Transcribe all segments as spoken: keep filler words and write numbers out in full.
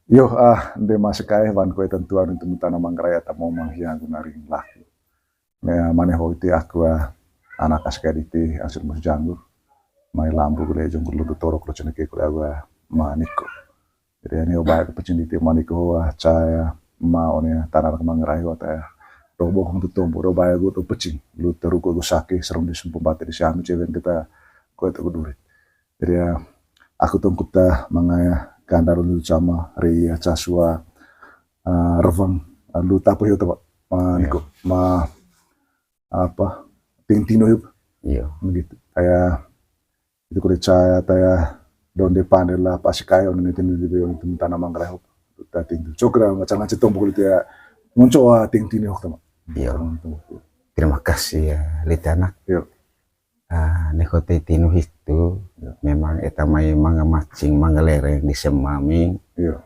Yo, ah, de masuk ai wan kue tentuan untuk mutana Manggarai ata mo manghiang guna ring laku. Mane ho ite aku, ah, anak asik dite asur mus janggu. Mai lambu gule jonggur lu torok lu ceneke kule aku, ah, maniko. Jadi ani obai aku pecin dite maniko, ah, caya ma one tanah Manggarai ho ata. Robo kong tu tombo, robai aku tu pecin. Lu teruku aku sake, serung di sumpung bate di siami cewen kita kue tu durit. Jadi ya, aku tong kuta mangaya gandar dulu sama ri ya casua, eh, revang, eh, lu tapu hiu tapa, ma niko, ma apa, ting tino hiu. Iya. Begitu. Kayak itu kulit saya, taya donde pandai lah, pasti kayak orang itu, itu, itu, itu tanah Manggarai ho. Kita ting tu. Cokra, macam-macam tong pukul itu ya. Muncul, ah, ting tino hiu tama. Iya. Terima kasih ya, Litanak. Iya. Ah, neho te tinu hitu, memang eta mai manga macing, manga lereng di semaming. Iya.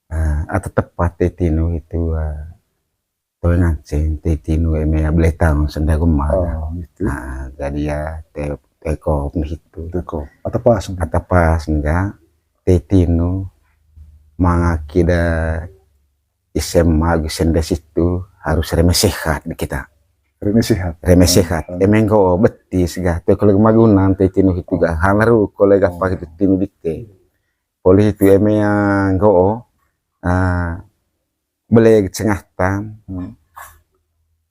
Ah, ata tepat te tinu hitu, ah, toe nganceng te tinu eme ya bele taung senda gema. Oh, gitu. Ah, jadi ya te, te kop ni hitu. Te kop. Ata pas. Ata pas nga te tinu manga kida S M A agu sendes itu harus reme sehat di kita. Reme sehat. Reme sehat. Hmm. Eme nggo'o betis ga, te kole magunan te tinu hitu ga, halaru kole gapa hitu tinu dite. Poli hitu eme ya nggo'o, ah, bele cengatan. Hmm.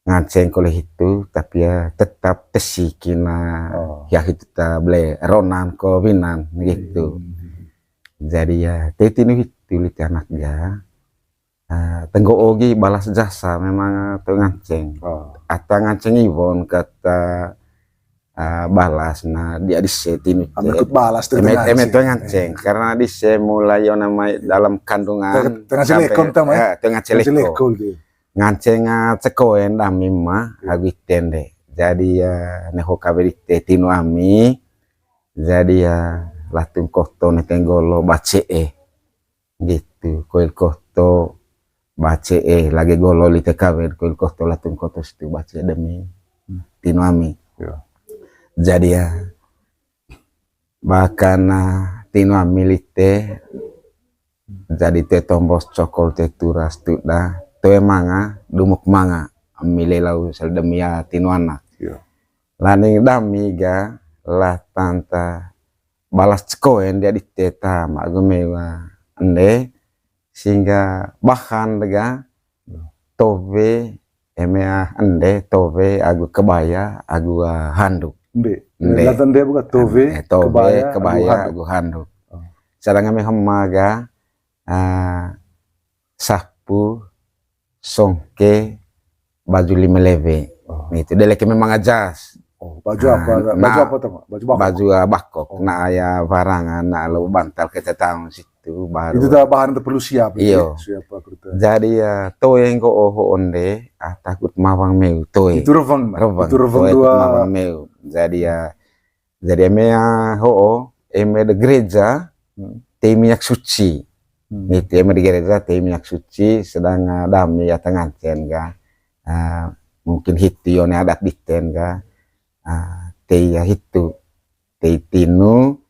Nganceng kole hitu, tapi ya tetap tesi kina ya hitu ta bele ronan ko winan gitu. Hmm. Jadi ya, te tinu hitu lite anak ga. Ah, te nggo'o gi balas jasa memang, ah, toe nganceng. Oh. Ata nganceng iwon kata, ah, balas na dia dise tinu. Ame ikut balas tu eme, eme toe nganceng. Karena dise mulai ona mai dalam kandungan. Toe nganceng sampai leko, tama ya? Eh, toe nganceng leko. Nganceng leko gitu. Nganceng, ah, cekoen dami ma, agu ite nde. Jadi ya, neho kawe dite tinu ami. Jadi ya, latung koto ne tenggolo bace eh. Gitu, koil koto bace eh, lagi golo lite kawen, koil koto latung koto situ bace demi tinu ami. Iya. Jadi ya, bahkan, ah, tinu ami lite, jadi te tombos cokol te turas tuda, toe manga, dumuk manga, ami lelau sel demi ya tinu anak. Iya. Laning dami ga, lah tanta balas cekoen dia dite tama agu mewa ende, sehingga bahan dega towe eme ah ende towe agu kebaya agu, ah, handuk. Ende. Ende. Latan dia buka towe, eh, towe, kebaya, kebaya, agu handuk. Agu handuk. Oh. Sedangkan eme hema ga, ah, sapu, songke, baju lima lewe. Oh. Gitu. Deleke memang ajas. Oh, baju apa? Baju apa tuh, Mak? Baju bakok? Baju, ah, bakok. Oh. Na aya warangan, na lo bantal kete taung situ baru. Itu dah bahan untuk perlu siap, gitu. Iyo. Siap, Pak Kruta. Jadi ya, toeng ko oho onde, ah, takut mawang meu, toe. Itu reveng, Mak. Reveng. Itu reveng. Toe dua. Takut mawang meu. Jadi ya, jadi eme ya, ho'o, eme de gereja, tei minyak suci. Hmm. Gitu, eme de gereja, tei minyak suci, sedang, ah, dami ya tengancen ga. Ah, mungkin hitu yo ne adat diten ga. Ah, tei ya hitu. Tei tinu,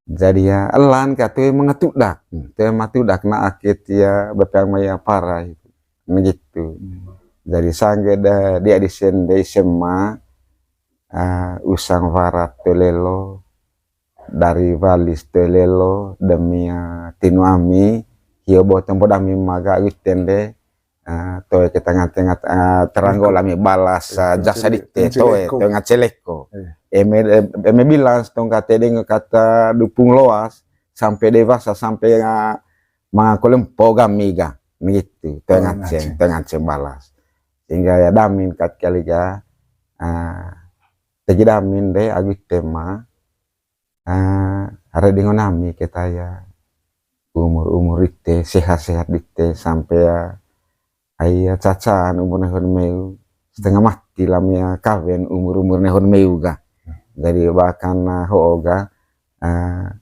jadi ya elan ka toe manga tudak. Hmm, toe manga tudak na ake tia bepeang maya para itu. Begitu. Hmm. Jadi sangge da dia disen de S M A, ah, usang warat toe lelo, dari walis toe lelo, demi, ah, tinu ami, hio bo tempo dami maga witen de, ah, toe ke tengah-tengah, ah, teranggo lami balas, ah, jasa dite, toe, toe ngaceleko. Eme, eme bilang tong kate deng kata dupung loas, sampai dewasa, sampai, ah, manga kolempo gami ga, begitu, toe ngaceng, toe ngaceng balas. Sehingga ya damin kat kali ga, ah, tegi damin de agu tema, ah, reding nami keta ya umur-umur ite sehat-sehat dite sampai ya ai ya cacaan umur nehon meu setengah mati lam ya kawen umur-umur nehon meu ga. Jadi bahkan, ah, ho'o ga, ah,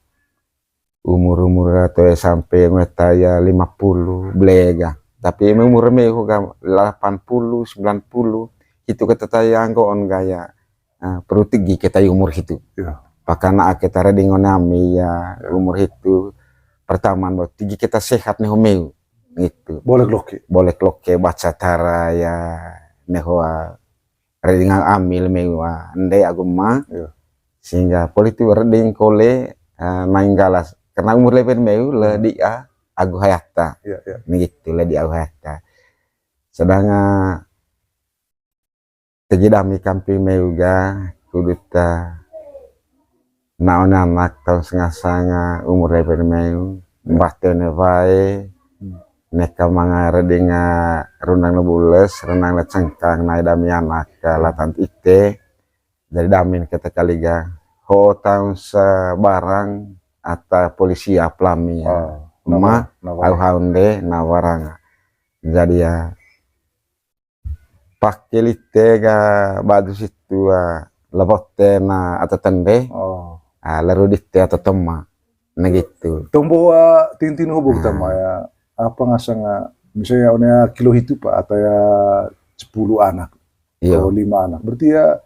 umur-umur toe sampai meta ya lima puluh bele ga. Tapi eme umur meu ga delapan puluh, sembilan puluh, itu keta taya anggoon ga ya, ah, perlu tegi keta umur hitu. Iya. Pakana ake tara dingon ami ya umur hitu, pertama no tigi keta sehat neho meu, gitu. Bolek loke. Bolek loke baca tara ya neho, ah, reding ami le meu, ah, ende agu ma. Iya. Sehingga poli tu reding kole, ah, naing galas. Karena umur leben meu le di, ah, agu hayata. Iya, iya. Gitu le di agu hayata. Sedang, ah, tegi dami kampi meu ga, kudu ta na one anak taung sengasang, ah, umur leben meu, mbah tene wae, neka manga reding, ah, runang le bules, runang le cengkang, nai dami anak, ah, latan ite, jadi damin keta kali ga, ho taung sebarang ata polisi aplami ya. Oh, ma, na au warang. Haunde, na warang. Jadi ya, pake lite ga baju situ, ah, lebote na ata tende. Oh. Ah, leru dite ata toma. Nah, gitu. Tombo, ah, tintin hubung tama ya. Apa ngasang, ah, misalnya one kilo hitu, Pak, atau ya sepuluh anak. Iya. Atau lima anak. Berarti ya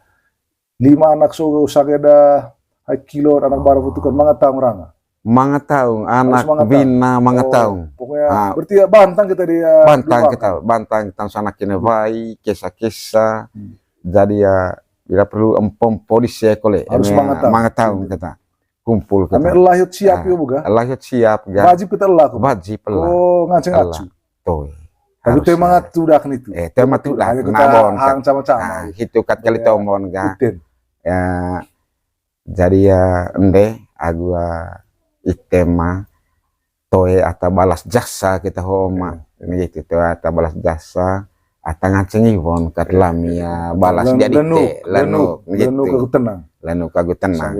lima anak so sage da hai kilo anak bara putukan manga taung ranga. Manga taung, anak wina manga taung. Pokoknya berarti ya bantang kita dia. Bantang kita, bantang kita sana kena wai, kesa-kesa. Jadi ya bila perlu empom-po di sekole. Harus manga taung. Manga taung kita. Kumpul kita. Ame lahir siap yo buka. Lahir siap ga. Wajib kita lah. Wajib lah. Oh, nganceng acu. Toi. Tapi tema tudak nitu. Eh, tema tudak. Hanya kita hang sama-sama. Hitu kat kali tomon ga. Ya, jadi ya ende agu, ah, itema toe ata balas jasa kita ho ma. Ini gitu, toe ata balas jasa, ata nganceng iwon kat lami ya balas jadi te, lanu, lanu kagu tenang. Lanu kagu tenang.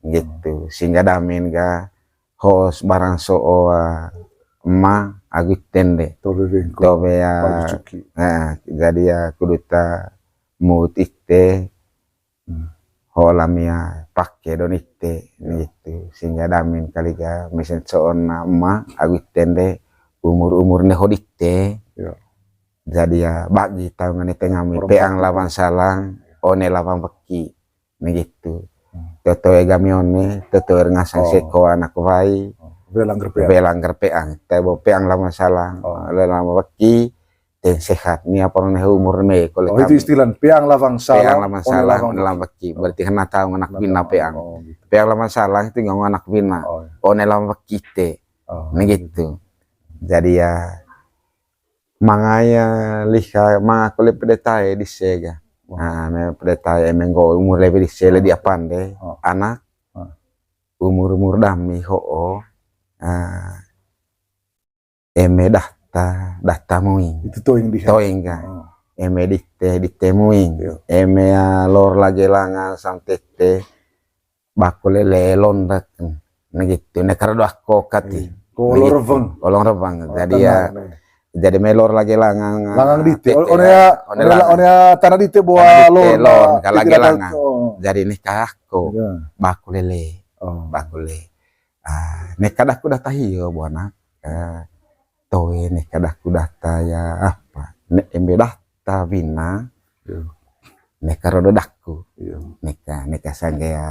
Gitu. Sehingga damin ga hos barang so'o, ah, ma agu tende. Tobe wengko. Tobe ya. Heeh, jadi ya kudu ta mut ite. Ho lami ya pake don ite, gitu. Sehingga damin kali ga mesen so'on na ma agu tende umur-umur ne ho dite. Jadi ya bagi taung ne tengah mi peang lawan salang, one lawan weki. Nah, gitu. Toto e gami one, toto e ngasang seko anak wai. Welang gerpeang. Welang gerpeang. Tebo peang lama salang, lama weki, ten sehat. Ni apa ne umur me kole. Oh, itu istilah peang lawang salang, peang lama salang, lama weki. Berarti kena tahu anak wina peang. Peang lama salang itu ngomong anak wina. One lama weki te. Nah, gitu. Jadi ya, manga ya liha, manga kole pede tae dise ga. Nah, me pede tae eme nggo umur lebe dise le dia pande. Anak umur-umur dami ho'o. Ah, eme data, data muing. Itu toing diha. Toing ga. Eme dite, dite muing. Eme, ah, lor lage langan santete. Bako lele londek. Nah, gitu. Nah, karo doa ko kati. Ko olong reweng. Olong reweng. Jadi ya, jadi melor lage langang. Langang dite. One ya, one ya tanah dite boa lor. Lage langang. Jadi nih kah ko. Bako lele. Bako le. Ah, nih kada ku data hio buana. Toe neka daku data ya apa? Ne embe data wina. Neka rodo daku. Neka, neka sangge ya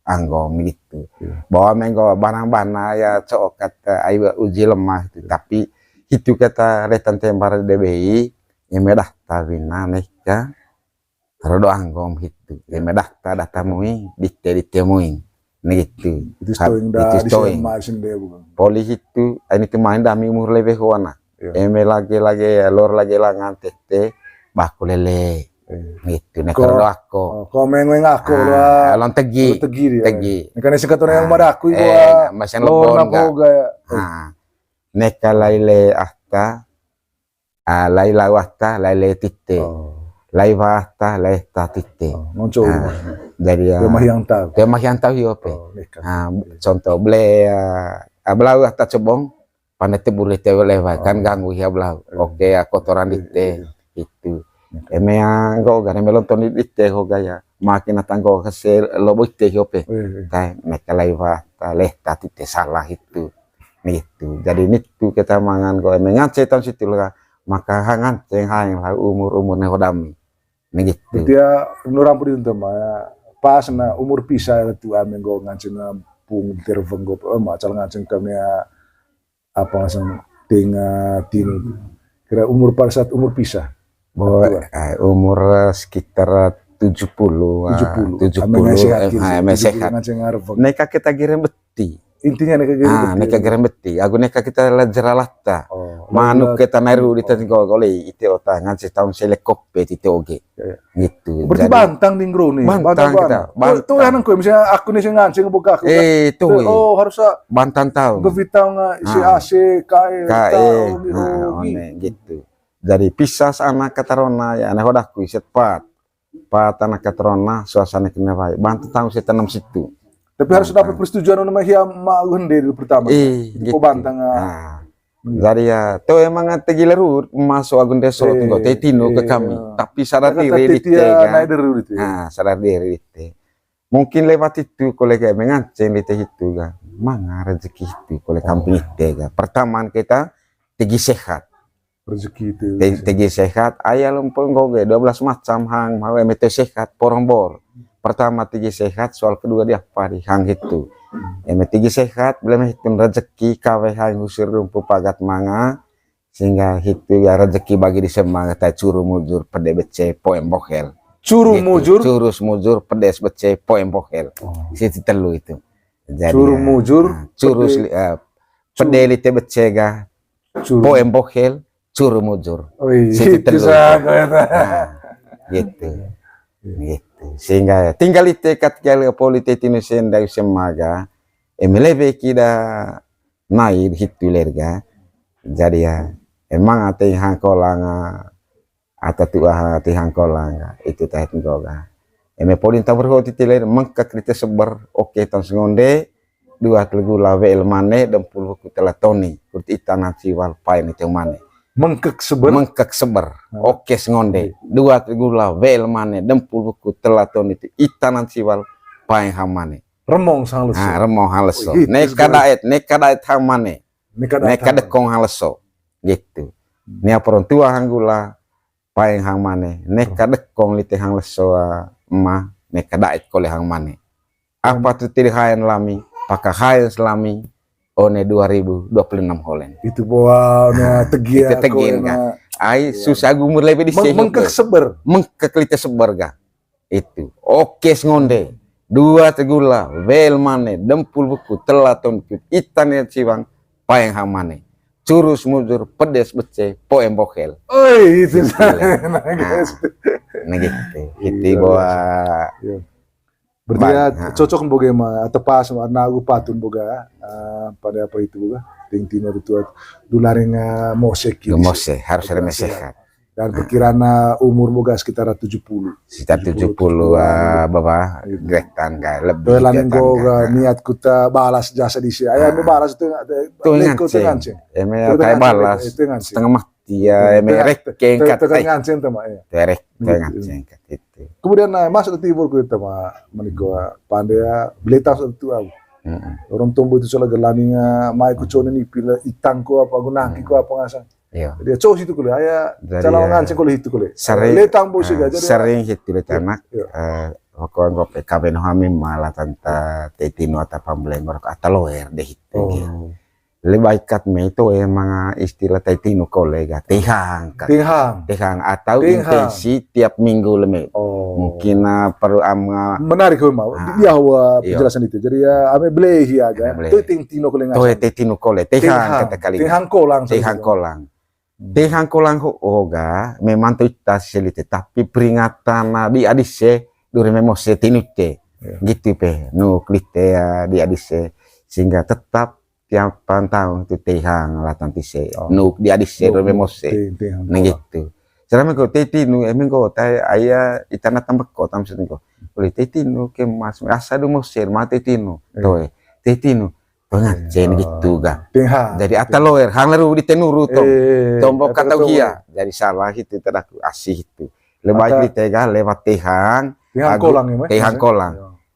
anggom gitu. Bahwa menggo barang bana ya cookat ai uji lemah itu. Tapi hitu kata letan tembar debi, embe data wina neka rodo anggom hitu. Eme data, data muing, dite, dite muing. Nah, gitu. Itu stoing da, itu stoing. Poli hitu, ini tu main dami umur lebe ho anak. Eme lage, lage ya, lor lage langan tete, bako lele. Gitu, nek rodo ako. Ko mengeng ako lah. Lon tegi. Tegi dia. Tegi. Nekane sekat orang yang madaku itu. Masen lor lebon ga. Neka lai le ahta, ah, lai lau ahta, lai le tite. Lai wa ahta, lai ta tite. Jadi ya. Tema yang tahu. Tema yang tahu yo pe. Ah, contoh bele, ah, belau ahta cebong, pane te bule te lewa kan ganggu ya belau. Oke, ya kotoran dite itu. Eme anggo gare melonton dite ho gaya. Makin atang go kese lobo ite ho pe. Tai meka lai wa ahta, lai ta tite salah itu. Nitu. Jadi nitu keta mangan ko eme ngance taun situ lah, maka hangan ceng haeng lah umur-umur ne ho dami. Nitu. Berarti ya, menurut ampun itu mah ya, pas na umur pisa tu ame nggo ngance na kampung, tervenggo, eh, ma, cal nganceng kami, ah, apa ngasang tenga tinu. Kira umur pada saat umur pisah. Bo, eh, umur, eh, sekitar, eh, tujuh puluh, eh, tujuh puluh. Tujuh puluh. Ame ngasih eh, hati, eh, ame tujuh puluh sehat. Nganceng arveng. Neka kita gerem beti. Intinya neka gerem beti. Ah, neka gerem beti. Agu neka kita la jera lata. Oh, manuk la, kita nairu di tenggo gole ite ota nganceng taung sele kope ite oge. Iya, iya. Gitu. Berarti jadi bantang di nggeru nih. Bantang, bantang kita, bantang. Tuh, tuh, anang kue, misalnya aku nih, saya nganceng buka aku, eh, kan? Tuh, eh. Oh, harus sa-, bantang tahu. Gevitang, eh, isi ah. A C, kae, kae, tahu, ah, oh, one, gitu. Jadi, pisah anak katarona, ya, anak hodaku, iset pat. Pat anak katarona, suasana kena baik. Bantang tahu, saya tanam situ. Tapi harus dapat persetujuan sama hia ma hende dulu pertama. Eh, gitu. Bantang, ah. Nah. Jadi ya, to emang tegi lerut masuk agun desa tenggo te tinu ke kami. Tapi sadar diri dite kan. Nah, sadar diri dite. Mungkin lewat itu kolega menganceng dite itu kan. Manga rezeki itu kole kampung ite kan. Pertama kita tegi sehat. Rezeki itu. Te-, tegi sehat, ayah lempeng goge dua belas macam hang, mau eme te sehat, porong bor. Pertama tegi sehat, soal kedua di apa di hang itu. Eme tegi sehat, belum itu rezeki, kawe hang usir rumpu pagat manga, sehingga itu ya rezeki bagi di semanga, tai curu mujur, pede bece, poem bohel. Curu mujur? Curus mujur, pedes bece, poem bohel. Oh. Situ telu itu. Jadi, curu mujur, nah, curus pede. Li-, eh, pede lite bece ga, curu. Poem bohel, curu mujur. Oh, iya. Situ telu itu. Nah, gitu. Iya. Gitu. Sehingga tinggal ite kat kali polite tinu senda usemaga, eme lebe kida nai hitu lerga. Jadi ya, emang ate hangkolang, ah, ata tu'a ti hangkolang, itu tahet nggoga. Eme podin ta berhoti tiler, mengkek lite seber, oke, tan sengonde, dua telgula we'el mane, dempul buku telatoni, kut ita nan siwal pain itu mane. Mengkek seber? Mengkek seber, oke, sengonde, dua telgula we'el mane, dempul buku telatoni itu, ita nan siwal pain hang mane. Remong sang leso. Ah, remong hang leso. Oh, gitu, neka daet, neka daet hang mane. Neka daet hang mane. Neka dekong hang leso. Gitu. Nia perontua hang gula, paeng hang mane, neka dekong lite hang leso, ah, ema, neka daet kole hang mane. Apa tu tiri haen lami, paka haen selami, one dua ribu dua puluh enam holen. Itu boa, one tegi, itu tegi kan. Ai, susah gumur lebe di mengkek seber. Mengkek lite seber ga. Itu. Oke, sengonde. Dua tegula, wel mane, dempul buku, tela tonpit, itan ya ciwang, paeng hang mane. Curus mujur, pedes bece, poem bohel. Oi, itu. Nah, gitu. Hiti boa. Berarti ya cocok boge ma, atau pas ma, na ugu patun boga, eh, pada apa itu boga, ting tino itu, dularing, eh, mosek gitu. Mosek, harus ada mesehat. Dan perkiraan, eh, umur boga sekitar tujuh puluh. Sekitar tujuh puluh, eh, bawah, gretan ga, lebih. Laning gretan ga, niat kuta balas jasa di si. Ayah, balas itu, eh, tuh nganceng. Eme kayak balas, setengah mati ya, eme rek kengkat. Nganceng teman, ya. Terek, nganceng kat itu. Kemudian, eh, masuk ke timur kuta ma, meniko, pande ya, beli tas itu aku. Orang tombo itu soal gelaning, eh, mai ku cone ni pila itang ko apa, gunaki ko apa ngasang. Iya. Jadi, cowok situ kule, aya, jadi, cala ya, nganceng kule hitu kule. Sering, letang bosi, ah, ga, jadi, sering hitu le tanak, eh, waktu anggo P K B no hami malah tanta tetino ata pambeleng ngorok ata loer deh hitu, gitu. Lebih baik kat me itu emang istilah tetino kole ga, tehang kat. Tehang. Tehang atau intensi tiap minggu leme. Mungkin, ah, perlu am, ah, menarik, memang. Di, di awal penjelasan itu. Jadi, ya, ame belehi aja. Ame belehi. Tetino kole ngasang. Tetino kole, tehang kata kali. Tehang kolang. Tehang kolang. Tehang kolang ho, oh, ga, memang tu ita selite, tapi peringatan, ah, di adise, dure memo se tinute. Iya. Gitu pe, nuk lite, ah, di adise. Sehingga tetap tiap tahun tu tehang latan tise. Oh. Nuk di adise, dure memo se. Nah, gitu. Selama ko tetinu, eme ko, tai, aya, itana tambah ko, tam setengko. Oleh tetinu, ke mas, asa du mo se, ma tetinu. Iya. Toe, tetinu. Pengancen gitu ga. Jadi ata loer, hang leru di tenuru tong. Tombok kata hia. Jadi salah itu tadaku asih itu. Lebih baik di tega lewat tehang. Tehang kolang ya, Mas? Tehang kolang.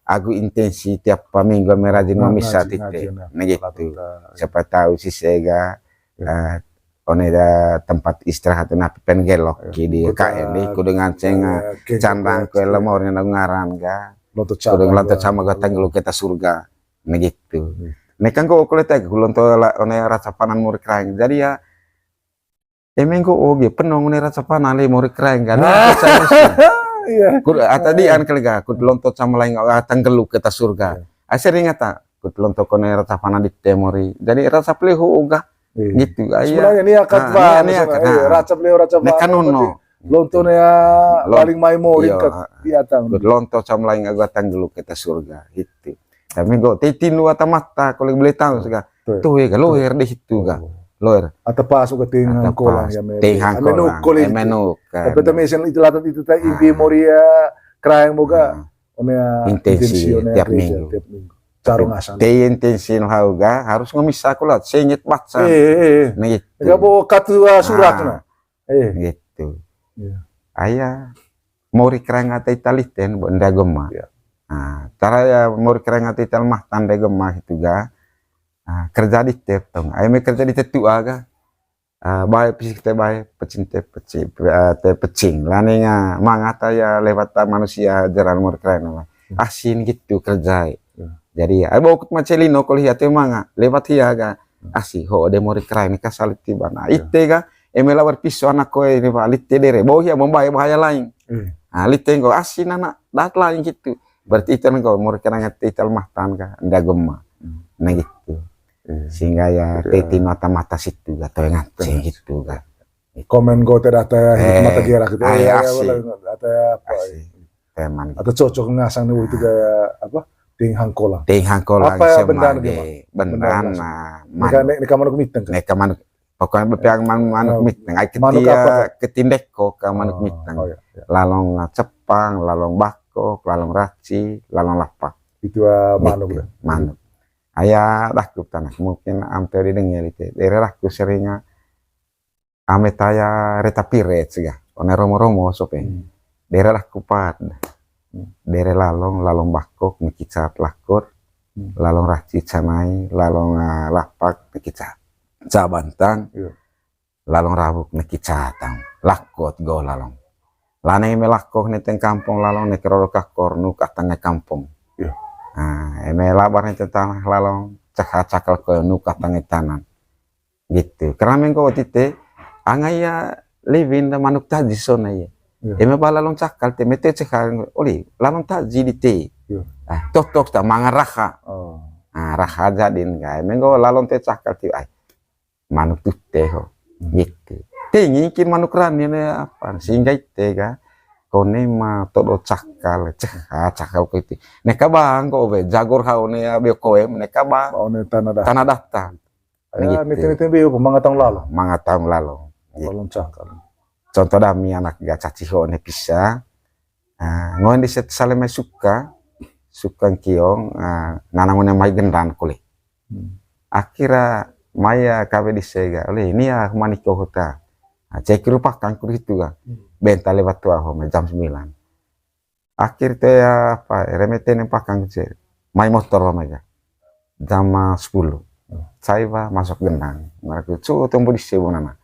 Agu intensi tiap minggu merajin mamisa tite. Nah, gitu. Siapa tahu si sega, eh, one da tempat istirahat napi pen gelok ki di K M di kudu nganceng, eh, candang kue lemor yang ngaran ga. Kudu lonto cama ga tenggelam kita surga. Nah gitu. Neka nggo kole teg kulon to la-, one raca panan mori kraeng. Jadi ya, eme nggo oge penong ne raca pana le mori kraeng kan. Iya. Kut ata dian kali ga, kut lonto sama lain ata nggeluk ke ta surga. Iya. Ai sering ata, kut lonto kone raca pana di te mori. Jadi raca peleho oga. Iya. Gitu. Ai ya. Sebenarnya niakat, ah, pak, niakat, maksudnya, iya, ah, raca peleho, raca pana, neka nono. Lonto ne ya paling mai mori ke, iya, ke, ah, ah, diatang. Kut lonto sama lain ata nggeluk ke ta surga. Gitu. Tapi nggo te tinu ata mata, kalau boleh tahu sega. Tuh ya, loher deh itu ga. Loher. Ata pas uga ting hangkolang ya, me. Ting hangkolang. Eme nuk, eme nuk, kan. Tapi te mesen itu latat itu ta impi mori ya, kraeng boga. One ya, intensi, intensi one ya tiap minggu. Tiap minggu. Carung asan. Te intensi hau ga, harus ngemisa aku lah, sengit baca. Eh, eh, eh. Nah, gitu. Enggak bawa kartu, ah, surat, nah. Eh. Gitu. Iya. Aya, mori kraeng ata ita liten, bo nda gema. Iya. Nah, tara ya mori kraeng ata ita lemah tanda gema gitu ga. Ah, kerja di tep tong. Ai me kerja di tetua ga. Ah, bae pisik te bae, pecing te pecing, ah, te pecing. Lani nga mangata ya lewat ta manusia jeran mori kraeng nama. Hmm. Asin gitu kerja. Hmm. Jadi ya, ai bokut macelino koli hia te manga, lewat hia ga. Hmm. Asi ho de mori kraeng ni kasali tiba. Nah, iya, ite ga, eme lawar piso anak koe ni ba, lite dere. Bo hia membae bahaya lain. Hmm. Ah, lite nggo asin anak, dat lain gitu. Berarti ita nggo mori kraeng ata ita lemah tan ga, nda gema. Hmm. Nah gitu. Iya. Sehingga ya, jadi, te tinu ata mata situ ga, toe ngance gitu ga. Komen go te data hikmat gerak gitu. Ah, ya, ya, asik. Wala, data apa? Asik. Teman. Atau cocok ngasang nih itu gaya apa? Ting hangkolang. Ting hangkolang. Apa ya bendaan ge? Bendaan, nah, neka, neka manuk miteng kan? Neka manuk. Pokoknya bepiang man-, manuk miteng. Ai manuk ketia, apa? Ketindeko ka manuk miteng. Oh, iya, iya. Lalong, ah, cepang, lalong bakok, lalong raci, lalong lapak. Itu, ah, manuk ya? Manuk. Aya daku tanak, mungkin ampe di dengar itu. Daerah daku seringa ame taya reta piret siga. One romo-romo sope. Hmm. Daerah daku pat. Hmm. Daerah lalong, lalong bakok, niki cat lakot, hmm, lalong raci canai, lalong, ah, lapak, niki cat. Ca bantang, iya, lalong rabuk, niki ca tang. Lakot go lalong. Lane eme lakok ne teng kampong lalong ne keroro kakor nuk atang ne kampong. Iya. Nah, eme labar ne teng tanah lalong, cekha cakal ko nuk atang ne tanan. Gitu. Karena mengko tite, angai ya living da manuk taji sona ya. Iya. Eme ba lalong cakal te, mete cekha, oli, lalong taji di te. Iya. Ah, totok ta manga raha. Oh. Ah, raha jadin ga. Mengko lalong te cakal te, ai. Manuk tute ho. Hmm. Gitu. Te ngingkin manuk rani ne apa, sehingga ite ga. Kone ma todo cakal, cekha, cakal ko ite. Neka bang ko be, jagor hau ne ya, beo koem, neka bang. Bau ne tanah datar. Tanah datar. Ya, gitu. Niti-niti beo, manga taung lalo. Manga taung lalo. Gitu. Lalong cakal. Contoh dami anak ga caci ho ne pisa. Ah, ngoen di set sale mai suka, suka ngkiong, ah, nana ngoen mai gendan kole. Hmm. Akhira mai ya kawe di sega, ole, ini ya maniko hota. Ah, cek rupa kangkur itu ga. Hmm. Benta lewat tua ho, mai jam sembilan. Akhir te ya apa, remete ne pakang ce. Mai motor lo mai ga. Jam, ah, sepuluh. Hmm. Cai ba masuk gendan. Maraku cu tumbu di sebu nana.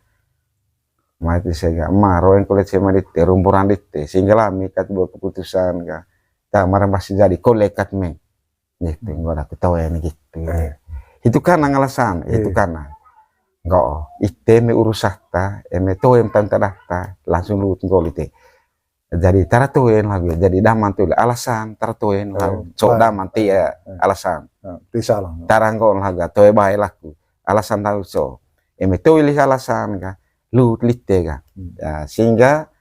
Mai te sega, ma, roeng kole cema dite, rumpuran dite, sehingga lami kat buat keputusan ka. Ta, marang pasti jadi, kole kat me. Gitu, nggo ada ketawa ya gitu. Eh. Itu kan alasan, itu kan. Nggo, ite me urus sahta, eme toe em tanta dahta, langsung luhut nggo lite. Jadi, tara toen lagu, jadi daman tu alasan, tara toen lagu. Eh, cok daman, te ya, alasan. Eh, te salah. Tara nggo lagu, toe bae laku. Alasan tau so. Eme toe lih alasan ka, luhut lite ka. Hmm. Ya, sehingga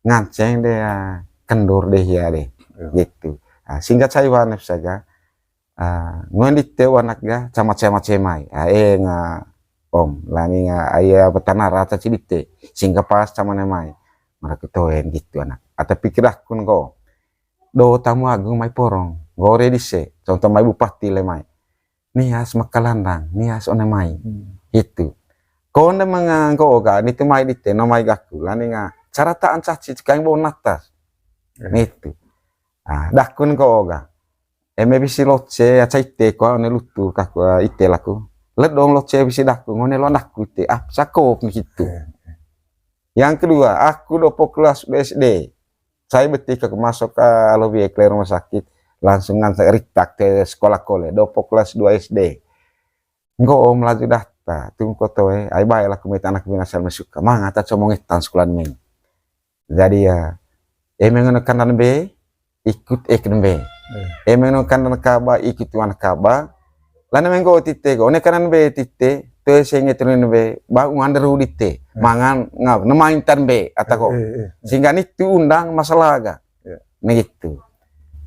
nganceng de, ya, kendur de hia de. Ya. Gitu. Ah, sehingga cai wanep saja. Ah, ngoen dite wanak ga, cama-cama cemai. Ah, eh, nga, om, lani nga, aya betana rata cidite. Sehingga pas cama ne mai. Maraku toen gitu anak. Ata pikir akun ko. Do tamu agung mai porong. Gore dise. Contoh mai bupati le mai. Nias makalandang, nias one mai. Hmm. Gitu. Konde mangangko ga, nitu mai dite, no mai gaku. Lani nga, carataan caci, cekaing bo natas. Eh. Nitu. Ah, dakun ko ga. Eme bisi loce, aca ite ko, one lutu, kaku, ah, ite laku. Ledong loce bisi daku, ngone lo anakku ite. Ah, sakop ni gitu. Eh, eh. Yang kedua, aku dopo kelas B S D. Saya betik aku masuk ke Alowie ke rumah sakit. Langsung ngan ritak te sekolah kole, dopo kelas dua S D. Nggo'o melaju data, tungko toe, ai bae laku meta anak bina sel mesuka. Manga ta comong etan sekolah meng. Jadi ya, eme ngono kanan be, ikut ek be. Eme ngono kanan kaba, ikut wan kaba. Lane menggo tite go, one kanan be tite, toe senge turun be, ba uan deru dite. Mangan ngau, nemain tan be, atako. Sehingga nitu undang masalah ga. Nah gitu.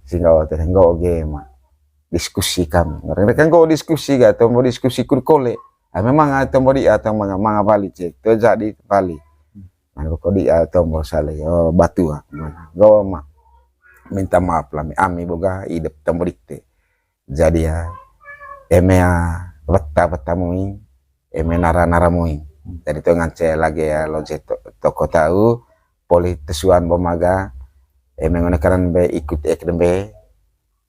Sehingga waktu nggo oge ma. Diskusi kami. Mereka nggo diskusi ga, tombo diskusi kur kole. Ah, memang ah, tombo di, ah, tombo manga, manga bali cek. Toe jadi bali. Nah, kok di, ah, tombo sale, oh, batu, ah, mana. Nggo ma. Minta maaf lah, ami boga hidup tombo dite. Jadi ya, eme ya, weta, weta mui, eme nara, nara mui. Jadi tu ngance lagi ya, loje to-, toko tau, poli tesuan bo maga, eme ngono kanan be ikut ek be,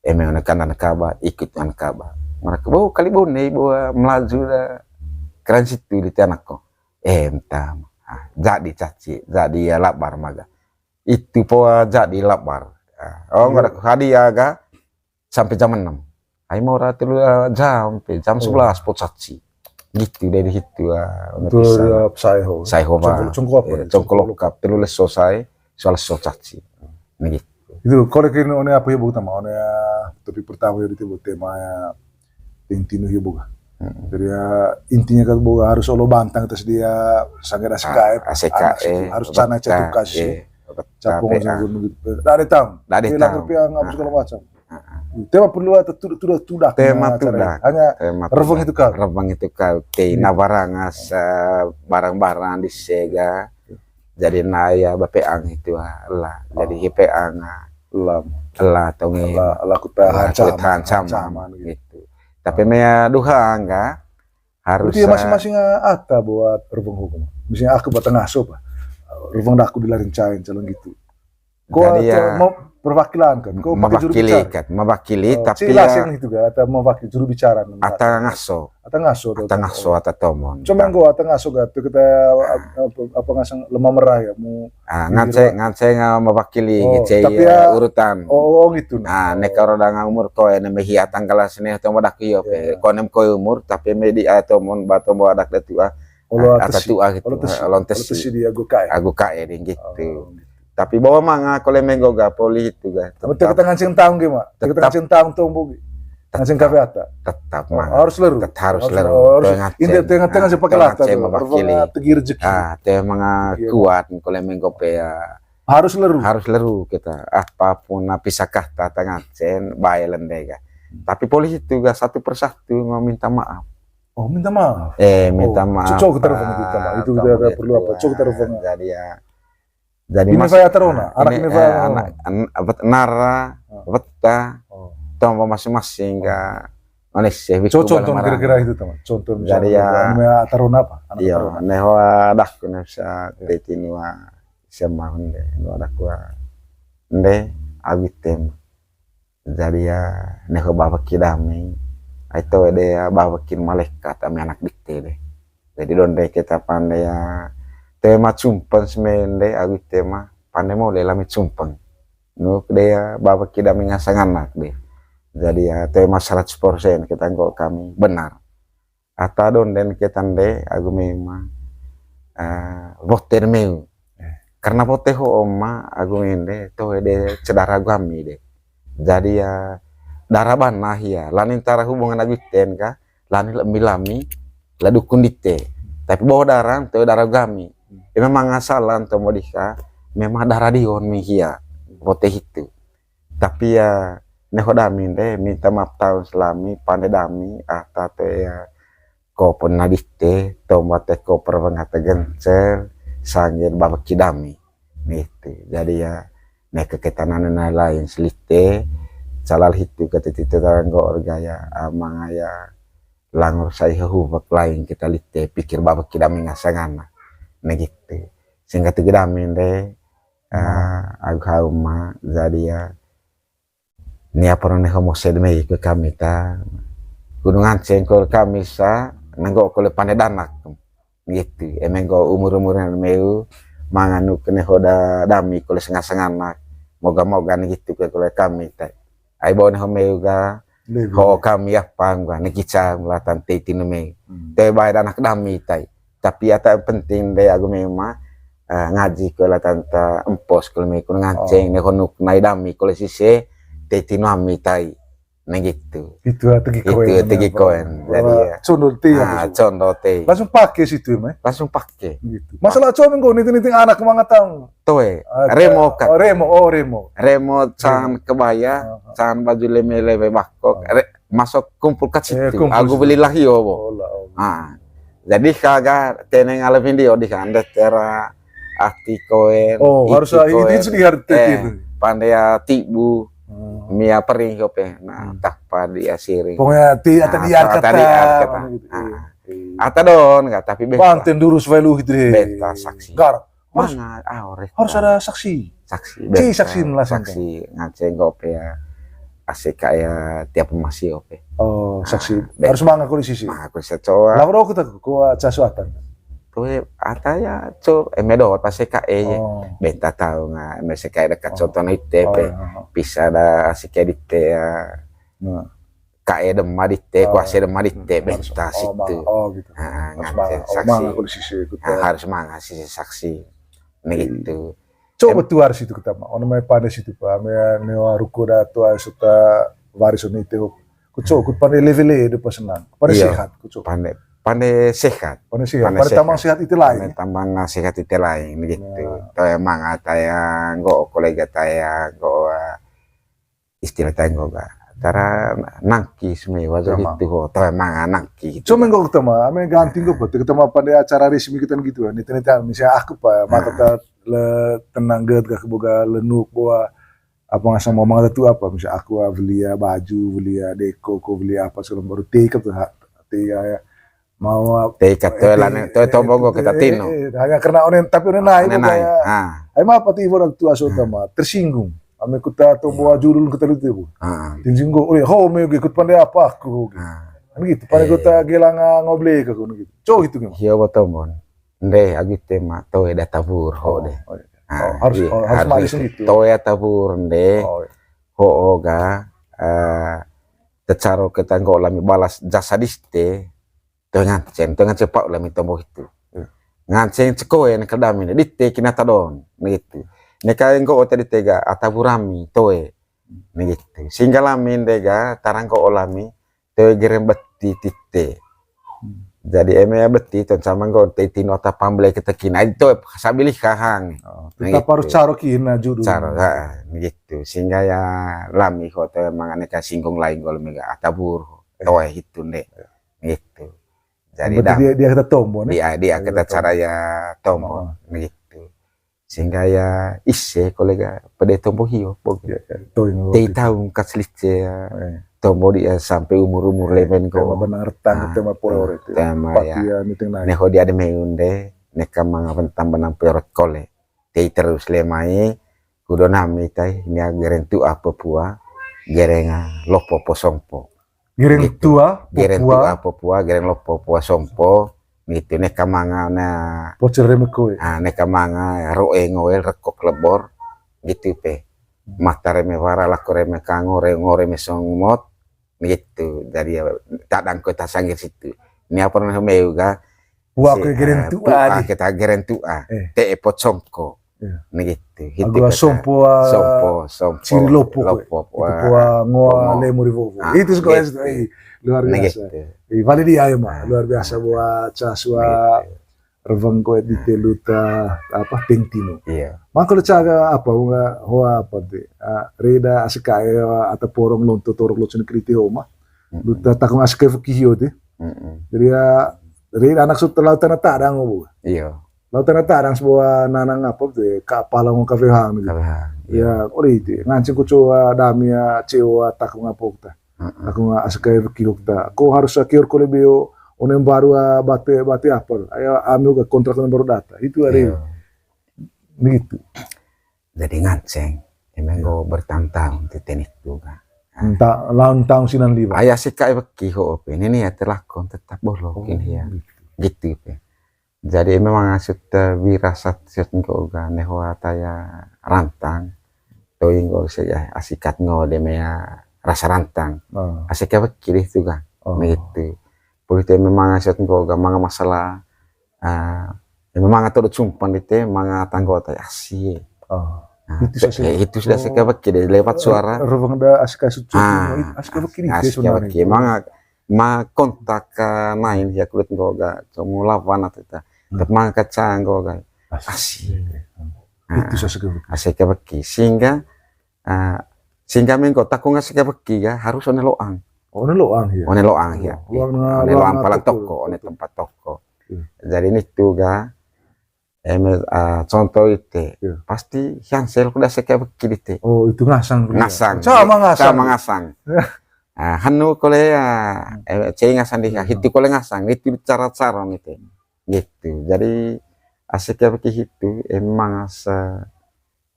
eme ngono kanan kaba, ikut an kaba. Mereka, bo, kali bo ne, bo, ah, melaju da, keren situ di tanah ko. Eh, entah. Ah, jadi caci, jadi ya labar maga. Itu po, ah, jadi labar. Ah, oh, nggak ada hadiah ga, sampai jam enam. Ai mau ratu lu, eh, jam, pe, jam sebelas po caci. Gitu dari situ, ah, ono. Itu pisah. Ada apa, saiho? Saiho ba. Congkol, congkol apa? Eh, congkol lokap, telu leso sai, soal leso caci. Nah, gitu. Itu kole kini one apa ya, Bu, tama? One, ah, topik pertama ya, itu tema ya, ting tinu ya, Bu. Jadi ya, intinya kan, Bu, harus olo bantang atas dia, sanggar A C K E, A C K E, anak situ, harus cana, betul, catu kasih. Iya, betul. Capung, betul, sama gunung gitu. Nggak ada tam. Nggak ada tam. Hilang rupiah, nggak, segala macam. Tema perlu ada tudak, tudak, tudak. Tema tudak. Hanya tema tudak. Reveng itu kau. Reveng itu kau. Tei na barang asa, barang-barang di sega. Jadi na ya bapeang itu, ah, lah. Jadi hipeang, ah. Lam. Lah, tongi. Lah, lah, aku tahan, lah, aku tahan sama, sama, gitu. Tapi mea duha angga, harus, berarti ya, ah, masing-masing, ah, ata buat reveng hukum. Misalnya aku buat tengah so, Pak. Reveng dah aku dilarin cain, calon gitu. Kau jadi atau ya, mau perwakilan kan? Kau pakai juru bicara kan? Mewakili, tapi ya, yang itu kan, atau mewakili juru bicara. Ata ngaso. Ata ngaso, ata ngaso, ata tomon. Cuma nggo ata ngaso ga, tuh kita, apa, apa ngasang lemah merah ya, mau. Ah, ngance, ngance nga mewakili, oh, ngece tapi ya, ya urutan. Oh, oh, gitu. Nah, neka orang umur ko ya, nemehi atang kelas nih, tombo dak iyo, pe. Iya. Konem ko umur, tapi medi atomon, ba tombo adak de tua. Olo, ah, ata tesi. Tua gitu. Olo tesi. Olo tesi. Olo tesi di agu kae. Agu kae deh gitu. Oh, gitu. Tapi bawa manga kole menggo ga poli itu ga. Tapi tetap, kita ngancing taung ge, Mak. Kita tetap ngancing taung tombo ge. Ngancing kafe ata. Tetap, oh, manga. Harus leru. Tetap harus leru. Harus leru. Tengah, tengah, tengah sepakai lata tuh. Mewakili. Tegir rezeki. Ah, teh manga kuat kole menggo pe ya. Harus leru. Harus leru kita. Apapun na pisah kata tengah cen, bae lende ga. Tapi poli itu ga satu persatu mau minta maaf. Oh, minta maaf. Eh, minta maaf. Cocok kita reveng itu, minta maaf. Itu kita ada perlu apa? Cocok kita reveng. Jadi ya, jadi ini mas-, saya terona, ah, anak ini, ini saya, eh, terona. Anak, an-, apa, nara, ah, weta, oh, tombo masing-masing ga. Manis ya, contoh kira-kira itu, teman. Contoh misalnya, jadi ya, anak terona apa? Anak terona. Iya, neho dak, ne bisa, iya, teti nua, siapa hunde, nua dak wa, nde, abitem. Jadi ya, neho babaki dami. Ai toe de ya, babaki malaikat ami anak dikte de. Jadi donde kita pande ya, toe ma cumpeng semende, awi tema pande mole lami cumpeng. Nuk de ya, babaki dami ngasang anak de. Jadi ya, toe ma seratus persen kita nggo kami benar. Ata donden ketan de, agu mema, eh, boter meu. Eh. Karena bote ho oma, agu mende, toe de cedara agu ami de. Jadi ya, dara bana hia, lanin tara hubungan agu iten ka, lanin lembi lami, la dukun dite. Tapi bawa dara, toe dara agu ami. Ya memang asalan to modika, memang dara dion mi hia, bote hitu. Tapi ya, neho dami de, minta maaf taun selami, pande dami, ata to ya, ko pun nadite, tomba te ko perweng ata gencel, sanggen babaki dami. Gitu. Jadi ya, neke ketanan na lain selite, calal hitu kata tite taranggo orga ya, amang aya, langor sai hehubak lain kita lite, pikir babaki dami ngasangana. Nah gitu. Sehingga tu dami de, ah, agu hauma, jadi ya, nia pernah neho mose de megi kue kami ta. Gunung Anceng kue kami sa, nenggo kole pande danak. Gitu. Eme nggo umur-umuran meu, manganu kene hoda dami kole sengah-sengah anak. Moga-moga ne gitu kue kole kami ta. Ai bo ne ho meu ga, ho kami apa ga, ne kica latan tei tinu meu. Te bae anak dami tai. Tapi ata penting de agu meu ma, eh, ngaji ko latan ta empos ko meu ko nganceng ne honuk nai dami ko le sise, tei tinu ami tai. Nah gitu. Itu tegi koen. Tegi koen. Jadi ya. Condo tei. Condo tei. Langsung pakai situ, Mai. Langsung pakai. Gitu. Masalah coba nggak niting-niting anak mangatang. Toe, remo kan. Oh, remo, oh, remo. Remo can kebaya, can baju leme-leme bakok, masuk kumpul kat situ. Aku beli lah yo bo. Ah. Jadi kaga teneng ala video di kan, tera ati koen. Oh, harus itu di harus itu. Pande ya tibu, mia pering kope. Nah, tak pa dia siring. Pokoknya ti ata di kata. Ata don, tapi beta. Panten durus velu gitu deh. Beta saksi. Gar. Harus, harus ada saksi. Saksi. Si saksi lah saksi nganceng kope ya. Asik kayak tiap masih oke. Oh, saksi. Harus manga kuli sisi. Manga kuli secoa. Lah, aku tak ku casuatan. Tuh, ata ya, co, eme dohot pas kayak ya. Beta tahu nggak, eme kayak dekat contohnya itu pe. Bisa ada asik kayak di te ya. Kayak dema di te, kuasa dema di te, beta situ. Oh, gitu. Harus manga kuli sisi. Harus manga sisi saksi. Nah, gitu. Coba tuar situ kita mah, ono mai pande situ pa, ame neo ruko da tua serta waris oni itu. Ku co, ku pande levele de pas senang, pande sehat, ku co. Pande, pande sehat. Pande sehat, pande tambang sehat itu lain. Pande tambang sehat itu lain, gitu. Tau emang tayang, go kolega tayang, go, eh, istilah tayang go ga. Tara nangki semua wajar itu ho, tau emang nangki gitu. Cuma go ketemu, ame ganti go, pasti ketemu pada acara resmi kita gitu, nita-nita, misalnya aku pa, mata le tenang get, gak boga lenuk bawa apa ngasang mau mangata tu apa, misal aku beli ya baju, beli ya deko, ko beli apa segala baru take up tuh, ha, te ya, mau apa, te ikat tuh lah, tuh tombo go kita tino. Hanya karena onen, tapi onen naik, onen naik. Ayo apa ti orang tua so utama tersinggung. Ame kuta tombo judul kita lutu bu. Tersinggung. Oh, ho me ikut pandai apa aku. Kan gitu. Pandai kuta gelang ngoble ke gitu. Co gitu gimana? Hio botombon. Nde, agi tema toe da tabur ho de. Harus, harus mari gitu. Toe tabur nde. Ho oga, eh, tecaro kita nggo lami balas jasa diste. Toe nganceng, toe nganceng pau lami tombo hitu. Nganceng cekoe ne kedami ne dite kina tadon, ne gitu. Ne kae nggo ote dite ga ata burami toe, ne gitu. Sehingga lami nde ga tarang nggo lami toe gereng beti tite. Jadi eme beti ton sama nggo te tino ata pamble kita kina, ai toe sabilih kahang. Tetap harus caro kina judul. Caro, ha, ne gitu. Sehingga ya lami ho toe mangane ka singgung lain nggo lami ga ata bur ho. Toe hitu nde. Gitu. Jadi dah dia, dia kata tombo, ne? Dia, dia kata cara ya tombo, gitu. Sehingga ya ise kolega pede tombo hio, pokoknya. Tei tahu kaslice ya. Tombo dia sampai umur-umur lemen ko. Tema benar tang, tema polore itu. Tema ya. Neho dia de meunde, neka manga bentam benang perot kole. Tei terus le mai, kudo nami tai, nia gereng tua Papua, gereng lopo po sompo. Gereng tua Papua, gereng lopo po sompo, gitu, neka manga na. Pocer reme koe. Ah, neka manga roe ngoel rekok lebor, gitu pe. Mata reme wara lako reme kango, reme songmot, gitu. Jadi ya, tadang kota sangir situ. Nia pernah meu ga, Wa si, ke geren eh, tua tua, di. Kita geren tua. Eh. Te epot songko. Iya. Nah, gitu. Hitu agu kata sompo, ah, sompo, sompo, ciri lopo, lopo, itu wa, ngoa ngoa. Lemo di vovo. Ah, itu sekolah gitu. Itu, eh, luar biasa. Nah, gitu. Eh, balik di ayo mah, luar biasa buat sasua reveng koe di telu ta, apa, pengtino. Iya. Maka lu caga apa, hoa apa, te? Ah, reda asik kae, ah, ata porong lonto torok locen kriti homa. Luta takung asik kae fuki hio, te. Jadi ya, reda anak sut lautan tadang, bu. Iya. Lautan tadang sebuah nanang apa, te? Kapal ngong kafe hang, gitu. Kafe hang, iya. Ya, oleh itu. Ngancing kucu, ah, damia, cewa, takung apa kita. Aku nggak asik kayak bekiok ta. Ko harus kior kole beo onem baru, ah, bate, bate apa? Ayo, ame ga kontrak onem baru data. Itu ada. Iya. Begitu. Jadi nganceng. Emang go bertahun-tahun titenik juga. Entah lawan tahun sinan liwa. Ayah si kai beki ho ope. Ini nih ya terlakon tetap bolong ini ya. Gitu pe. Jadi memang asut, eh, wirasat sut nggo ga neho ata ya rantang. Toi nggo se ya asikat ngo de mea rasa rantang. Asik ya weki deh itu kan. Nah, gitu. Poli te memang aset nggo ga manga masalah, memang atau cumpan di te manga tanggo tai asi. Nah, itu sudah asik ya weki deh lewat suara. Rewang da asik asik. Asik ya weki deh sebenarnya. Manga ma kontak ka main ya kulit nggo ga cuma lawan atau ta. Tapi manga kaca nggo ga asi. Itu asik ya weki. Sehingga sehingga mengko takung asik ya weki ga harus one loang. One loang ya. One loang ya. One loang palang toko, one tempat toko. Jadi nitu ga eme contoh ite pasti hansel kuda asik ya weki dite. Oh, itu ngasang. Ngasang. Sama ngasang. Sama ngasang. Hanu kole ya, cei ngasang di hitu kole ngasang, itu cara-cara ite. Gitu. Jadi asik ya weki hitu emang asa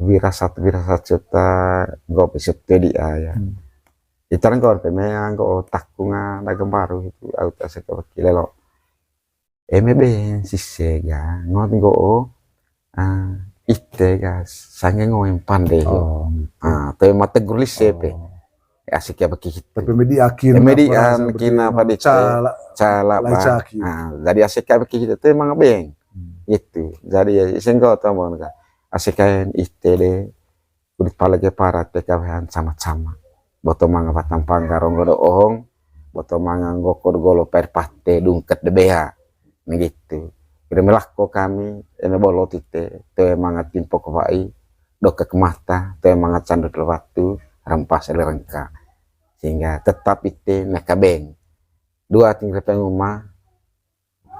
wirasat-wirasat serta gop serta dia ya. Ita nggo pe me nggo takung dagang baru itu au ta seka weki lelo. Eme ben sise ga ngot nggo ite ga sange ngoeng pande. Toe ma tegur lise pe. Asik ya weki hitu. Tapi media akhir media kina pada cala cala jadi asik ya weki hitu toe manga beng. Gitu. Jadi ya senggo tombon ka asik kaen ite de. Kulit pala ge para te kawehan sama-sama. Boto manga batang pangga ronggo do ohong, boto manga nggo kod golo pair pate dungket de bea. Nah gitu. Ire melako kami, eme bolo tite, toe manga timpok wai, doke ke mata, toe manga candut lewatu, rempas ele rengka. Sehingga tetap ite neka beng. Dua ting repeng uma,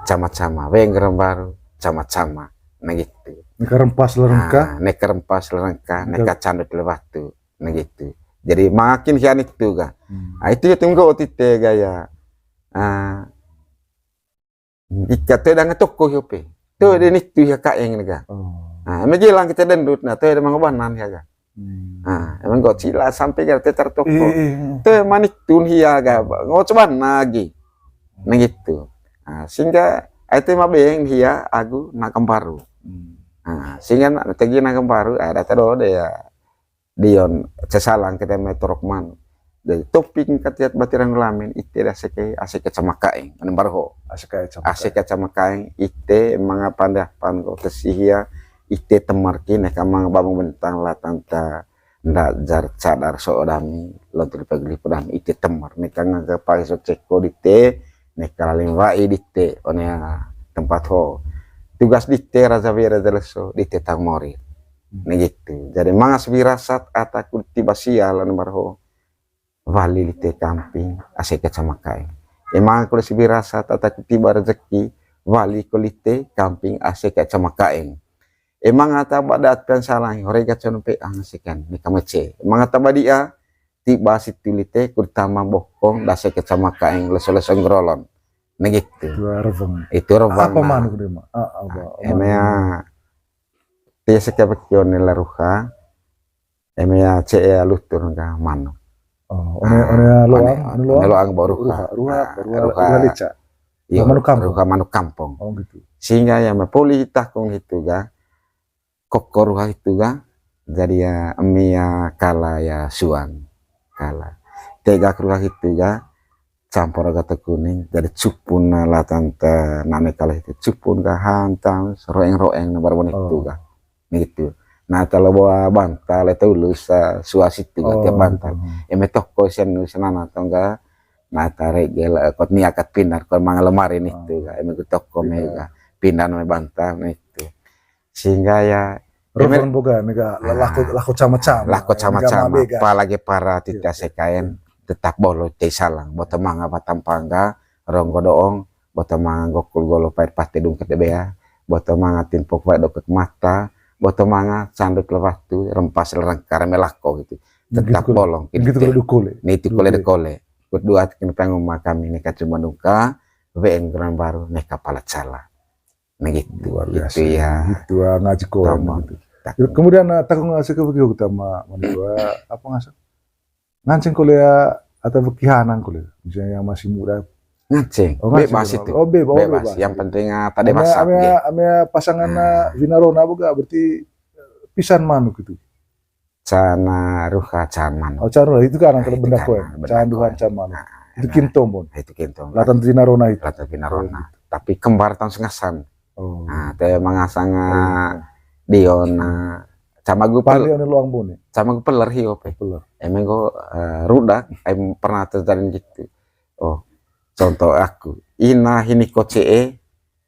cama-cama, weng gerem baru, cama-cama. Nah gitu. Neka rempas lerengka. Neka rempas lerengka, neka candut lewatu. Nah gitu. Jadi makin hian itu ga. Itu ya tunggu otite gaya. Ika te danga toko hio pe. Te de nitu ya kaeng ga. Eme gelang kita dendut na te de mangobanan ya ga. Emang kok cila sampai ga te tertoko. Te manik tun hia ga ngo coba lagi. Nah gitu. Sehingga ai te mabeng hia agu na kembaru. Sehingga na tegi na kembaru ada te do de ya. Dion cesalang kita metrok man. Jadi topik katiat batirang lamin ite da seke aseke camakaeng. Anem barho. Aseke camakaeng ite manga pandapan ko kesihia ite temar ki neka manga babung bentang latanta nda jar cadar so dami lontu di pagli podam ite temar neka ngaga pagi so ceko dite neka laling wai dite one tempat ho tugas dite raja wira jeleso dite tang mori. Nah gitu. Jadi manga sibirasat ataku tiba sial anu marho wali lite kamping ase kecamakaeng. Emang kole sibirasat ataku tiba rezeki wali kolite kamping ase kecamakaeng. Emang ata badat pian salang hore gacono pe ang sekan ni kamece. Emang ata badia tiba situ lite kurtama bokong dase kecamakaeng leso-leso ngerolon. Nah gitu. Itu reveng. Itu reveng. Apa manuk dia mah? Emang Te seke bekion ni laruha, eme ya ce ya lutur ga manuk. Oh, one one loang, one loang bo ruha. Ruha, ruha, ruha leca. Iya, manuk kampung. Ruha manuk kampung. Oh gitu. Sehingga ya me poli takung hitu ga koko ruha hitu ga jadi ya emi ya kala ya suan. Kala. Tegak ruha hitu ga campur gata kuning, jadi cupun na latan te nane kala itu cupun ga hantam roeng-roeng na barbone itu ga. Nah itu. Nah kalau bawa bantal itu ulus suas itu ga tiap bantal. Eme toko sen senana tongga nah tarik gel kot ni akat pinar kot manga lemari itu ga eme toko mega pindah name bantal nah itu. Sehingga ya Reveng boga mega lako lako cama-cama. Lako cama-cama, apalagi para tita sekaen tetap bolo tei salang, boto manga batang pangga, ronggo doong, boto manga gokul golo pait pate dungket de bea, boto manga timpok wai doket mata, boto manga candut lewatu, rempas lerengka reme lako gitu. Tetap bolong gitu. Nitu kole de kole. Kut dua kini penguma kami neka cuma dungka, ween geran baru neka pala cala. Nah gitu. Luar biasa. Gitu ya. Gitu ah, ngaji Quran gitu. Kemudian ah, takung ngasih ke begitu utama menua apa ngasih? Nganceng kuliah atau bekihanang kuliah. Misalnya yang masih muda. Nganceng. Oh, nganceng bebas itu. Oh, bebas. Bebas. Yang penting ah, tak dewasa. Ame pasangan ah, Vina Rona boga berarti pisan manuk itu. Cana Ruha, Can Manu. Oh, Can Ruha, itu kan kalau benda koen. Can Ruha, Can Manu. Itu Kintombon. Itu Kintombon. Latan Pinarona itu. Latan Pinarona. Tapi kembar tahun Sengasan. Oh. Nah, te mangasang, ah, Dion, ah, camagu pel-, Pande one loang bone. Camagu peler hio pe. Peler. Emang go, eh, rudak, em pernah terjadi gitu. Oh, contoh aku, ina hini koce e,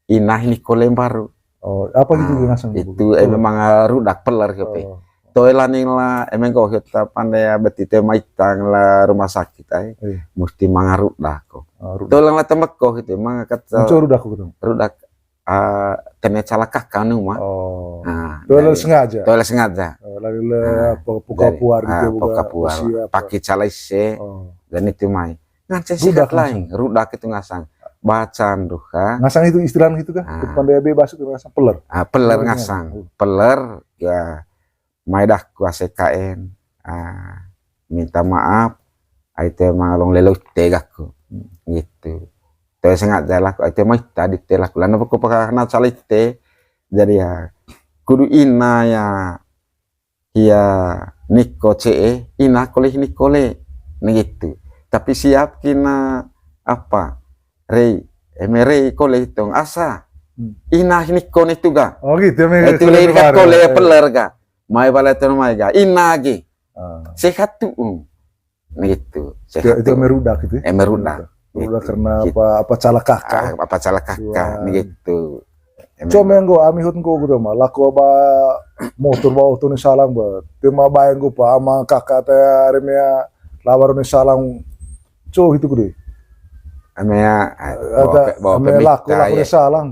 ina hini kole baru. Oh, apa gitu? Nah, ngasang itu, eh, memang, eh, rudak peler ke pe. Oh. Toe laning la, emang kok kita pandai ya, beti te maitang la rumah sakit ai. Iya. Mesti manga rudak ko. Oh, rudak. Toe lang la tembak ko gitu, manga kata. Muncul rudak ko gitu. Rudak, eh, kena salah kaka nu mah. Oh. Nah, toe la sengaja. Toe la sengaja. Oh, lalu le apa, puka puar gitu, ah, puka puar. Pakai cala ise. Oh. Dan itu mai. Ngan rudak sikat lain, rudak itu ngasang. Bacan duh, ha? Ngasang itu istilah gitu kah? Ah. Pandai bebas itu ngasang peler. Ah, peler ngasang. Peler, ya, mai daku ase kaen. Ah, minta maaf. Ai te malong lelo te gaku. Gitu. Te sengaja laku, ai te mai tadi te laku. Lana poko paka na cali te. Jadi ya, kudu ina ya, hia niko ce'e, ina kole niko le, negitu. Tapi siap kina apa? Rei, eme rei kole hitong asa. Hmm. Ina niko ne tu ga. Oh gitu, eme itu kole le kole peler ga. Mai bala tenu mai ga. Ina gi. Ah. Sehat tu. Negitu. Itu, itu eme rudak gitu ya? Eme rudak. Rudak karena apa, apa cala kaka. Ah, apa cala kaka, negitu. Cuma yang go ami hut go gitu mah, laku ba motor ba oto ni salang ba. Tema bayang go pa ama kaka te aremia lawar ni salang. Co itu gede. Amea, ah, bawa pe, bawa pe laku, laku ni salang.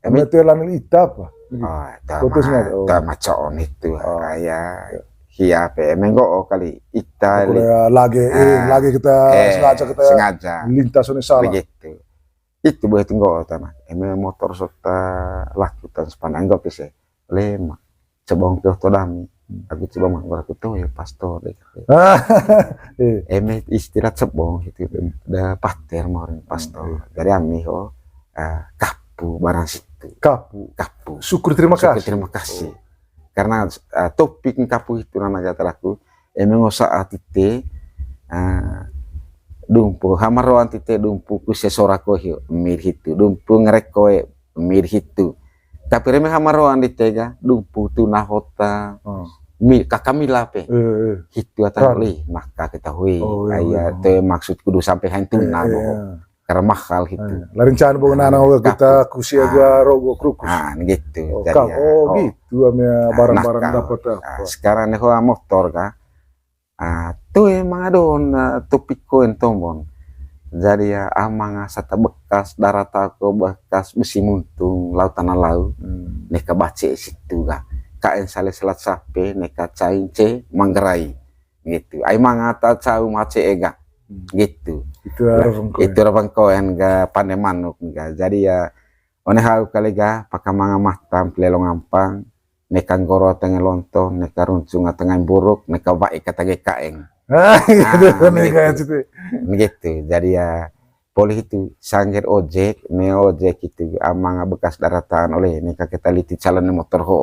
Eme telan ita apa? Oh, ta macoon itu. Oh. Kayak hia pe, eme nggo'o kali ita. Lagi, eh, lagi kita sengaja, kita sengaja lintas ini salah. Begitu. Itu boleh tunggu tama. Eme motor sota laku tan sepandang nggo'o pise. Lema. Cebong tuh to dami. Hmm. Aku coba mah, aku tuh ya pastor deh. Eme istilah cebong itu. Da pater mau orang pastor. Hmm, iya. Dari ami ho, eh, kapu barang situ. Kapu. Kapu. Syukur terima kasih. Syukur terima kasih. Oh. Karena, eh, topik kapu itu nana kata aku, eme ngo saat ite, eh, dumpu, hamaroan tite dumpu ku sesora kohio, mir hitu, dumpu ngerekoe, mir hitu. Tapi reme hamaroan di tega, dumpu tuna hota, mi, kakamila pe. Eh, eh. Hitu atan lih, maka kita hui. Oh, iya, iya. Te maksud kudu sampai hain tuna, eh, doho. Iya. Karena mahal gitu. Eh, larin can bo nana kita kusia gua rogo krukus. Ah, gitu. Oh, jadi ya, oh, gitu, ame barang-barang dapat apa. Sekarang nih, hoa motor kah? Ah, tu emang ada on, ah, topik koen tombon. Jadi ya, amang asa ta bekas darata ko bekas besi muntung, lau tanah lau. Hmm. Neka bace situ ga. Kaen sale selat sape, neka cain ce manggerai. Gitu. Ai mangata cau mace ega. Hmm. Gitu. Itu arah bengkoen. Itu arah bengkoen ga pande manuk ga. Jadi ya, one hau kali ga, paka manga matam pelelong ampang, neka nggoro tenge lonto, neka runcung tengah buruk, neka baik kata ge kaeng. Ah, gitu. Gitu. Jadi ya, poli itu sangger ojek, me ojek itu amang bekas daratan oleh, neka kita liti calon motor ho.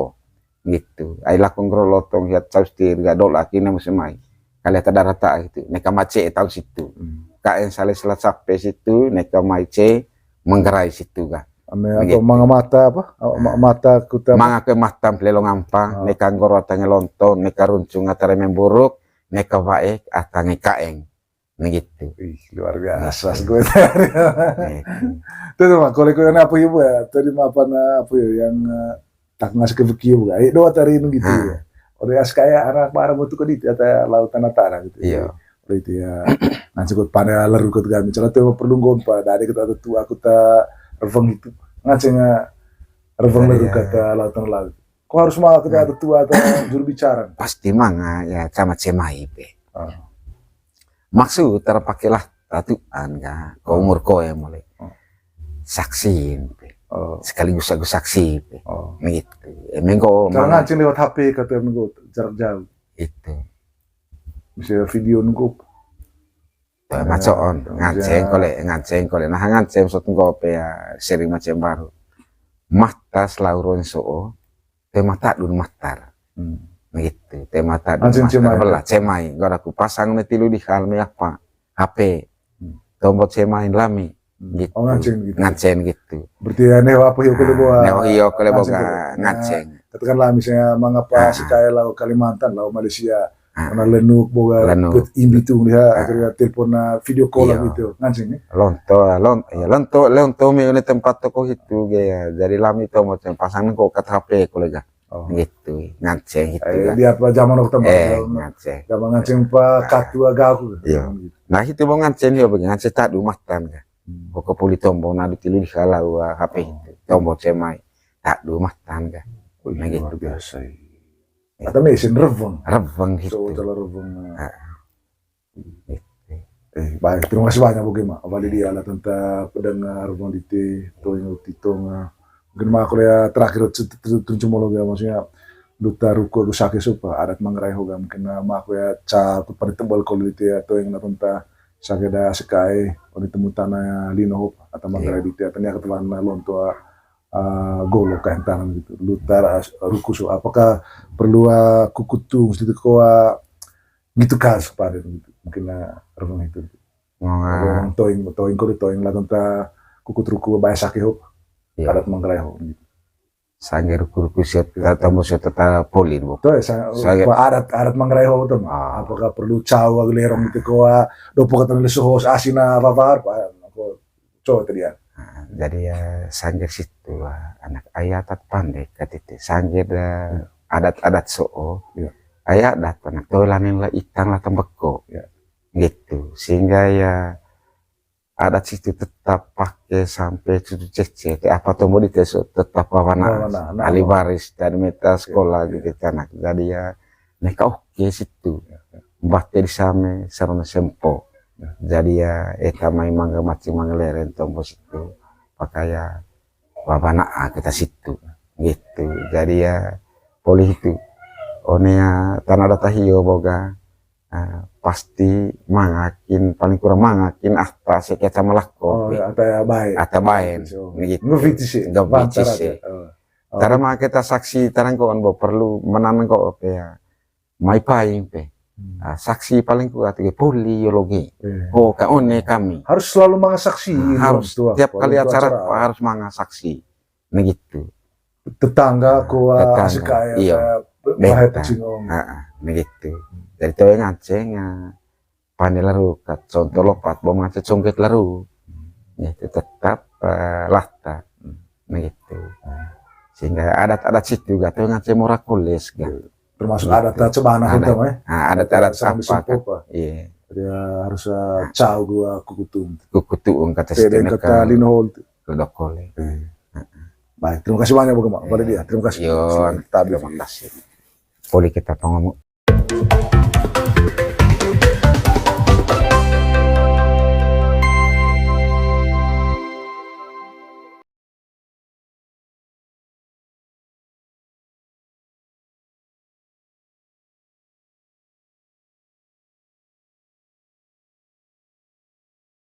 Gitu. Ai lakong rolotong hiat saus tir ga dol aki na musim mai. Kali ata darata gitu. Neka mace tahun situ. Hmm. Kaen sale selat sape situ, neka mai ce menggerai situ ga. Ame atau manga mata apa? Mata kuta apa? Manga ke matam pelelong ampang, neka nggoro tenge lonto, neka runcung atare memburuk, neka baik atange kaeng. Begitu. Ih, luar biasa, gue. Tuh, tuh, Mak, kalau kau apa ya, Bu, ya? Tadi mah apa, nah, apa ya, yang, eh, tak ngasih ke beki, Bu, ya? Ayo, doa tari ini gitu, ya. Oleh as kayak anak barang itu kan di atas lautan utara gitu. Iya. Oleh itu ya, nanti ikut panel lalu ikut kami. Cara tuh perlu ngompa, dari kita tuh aku tak reveng itu. Nganceng reveng lalu kata lautan laut. Kau harus malah kita ada tua atau juru bicara. Pasti manga ya sama cemai pe. Ah. Maksud terpakailah tatuan ka, ko umur ko ya mulai. Oh. Saksin pe. Oh. Sekaligus aku saksi pe. Oh. Begitu. Ya, mengko cara ngancing lewat H P kata mengko jarak jauh. Itu. Bisa video nunggu. Macoon, nganceng kole, nganceng kole. Nah, nganceng sot nggope ya, sering macem baru. Matas lauron so'o, te mata dun matar. Hmm. Gitu, tema tadi. Nganceng cemai. Cemai, gora ku pasang ne tilu diha, lami apa? H P. Tombo cemai lami. Gitu. Oh, nganceng gitu. Nganceng gitu. Berarti ya, neho apa hio kole boga. Neho hio kole boga nganceng. Katakanlah misalnya mangapa si kae lao Kalimantan, lao Malaysia, karena lenuk boga, lenuk. Imbi tung diha, akhirnya telepon, video call gitu. Nganceng ya. Lonto, lon, ya lonto, lonto mi ne tempat toko hitu ge ya. Jadi lami tombo cemai, pasang ko kat H P kole ga. Oh. Gitu, nganceng gitu. Dia apa zaman waktu nganceng. Zaman nganceng pa katu aga aku. Iya. Nah, itu mau nganceng dia bagi nganceng tadu matan ka. Pokok poli tombo nadu tilu diha lao H P itu. Tombo cemai. Tadu matan ka. Nah, gitu. Luar biasa. Atau mesin reveng. Reveng gitu. So, kalau reveng. Eh, baik, terima kasih banyak, Boge, ma. Wali dia lah tentang pendengar, Bang Dite, Toing Roti Tonga. Mungkin ma aku ya terakhir, tu-, tu-, tu-, cuma lo ya, maksudnya, duta ruku aku sakit supa, adat Manggarai hoga. Mungkin, eh, ma aku ya, ca, aku pada tebal kalau Dite ya, Toing na tentang sakit dah sekai, oni temu tanah lino hop, atau Manggarai Dite, atau ni aku telan lonto, eh, golok kain tanam gitu. Lutar, eh, ruku su, apakah perlu, eh, kukutu, mesti koa, gitu kah, sepadan gitu. Mungkin, eh, reveng itu. Reveng toing, toing kode toing lah tentang kuku truku baya sake hop. Iya. Adat Manggarai hop gitu. Sangge ruku-ruku siat, ta-, tombo siat tata polin, bo. Tuh, ya, sa-, adat, adat Manggarai hop tuh. Ah. Apakah perlu cau agi lerong gitu koa, dopo kata nulis host asina babar, pa, aku Coba tadi ya. Nah, jadi ya, sangger situ, ah, anak ai adat pande, katite. Sangger da adat-adat so'o. Iya. Ai adat anak toilanin la itang la tembeko. Iya. Gitu. Sehingga ya, adat situ tetap pake sampe cucu cece. Te apa tombo di teso tetap bawana. Bawana, nah, ahli waris dan meta sekolah gitu, anak. Jadi ya, neka oke situ. Iya, iya. Mbah te di same, sarana sempo. Jadi ya, eta mai mangga maci mangga leren tombo situ, pakaya babana, ah, kita situ, gitu. Jadi ya, poli itu. One ya, tanah data hio boga, ah, pasti mangakin, paling kurang mangakin, ah, ta seke ta malako. Oh, ya, ata ya bae. Ata baen, gitu. Nggak fitisi. Nggak fitisi. Tara ma kita saksi, tarang ko on bo perlu menang ko pe ya. Mai paing pe. Hmm. Ah, saksi paling kuat ge poli yologi. Iya. Oh, ka one kami. Harus selalu manga saksi, harus tiap kali acara harus manga saksi. Nah, gitu. Tetangga ko, tetangga. Asik kayak, iya. Kayak bahaya tecingong. Heeh, nah, gitu. Jadi, toeng nganceng, ah, pande laru kat contoh lopat, bom nganceng congket laru. Ya, itu tetap, eh, lahta. Nah, gitu. Sehingga adat-adat situ ga toeng nganceng mora koles ga. Iya. Termasuk adat cebana kita, eh. Ah, adat-adat apa, kan? Iya. Jadi, ya, harus, eh, cau gua kukutung. Kukutung kata sini kata lino hol. Kedok kole. Iya. Baik, terima kasih banyak, Bang Kemal. Pada dia, terima kasih. Yo, terima kasih. Poli kita pangomong.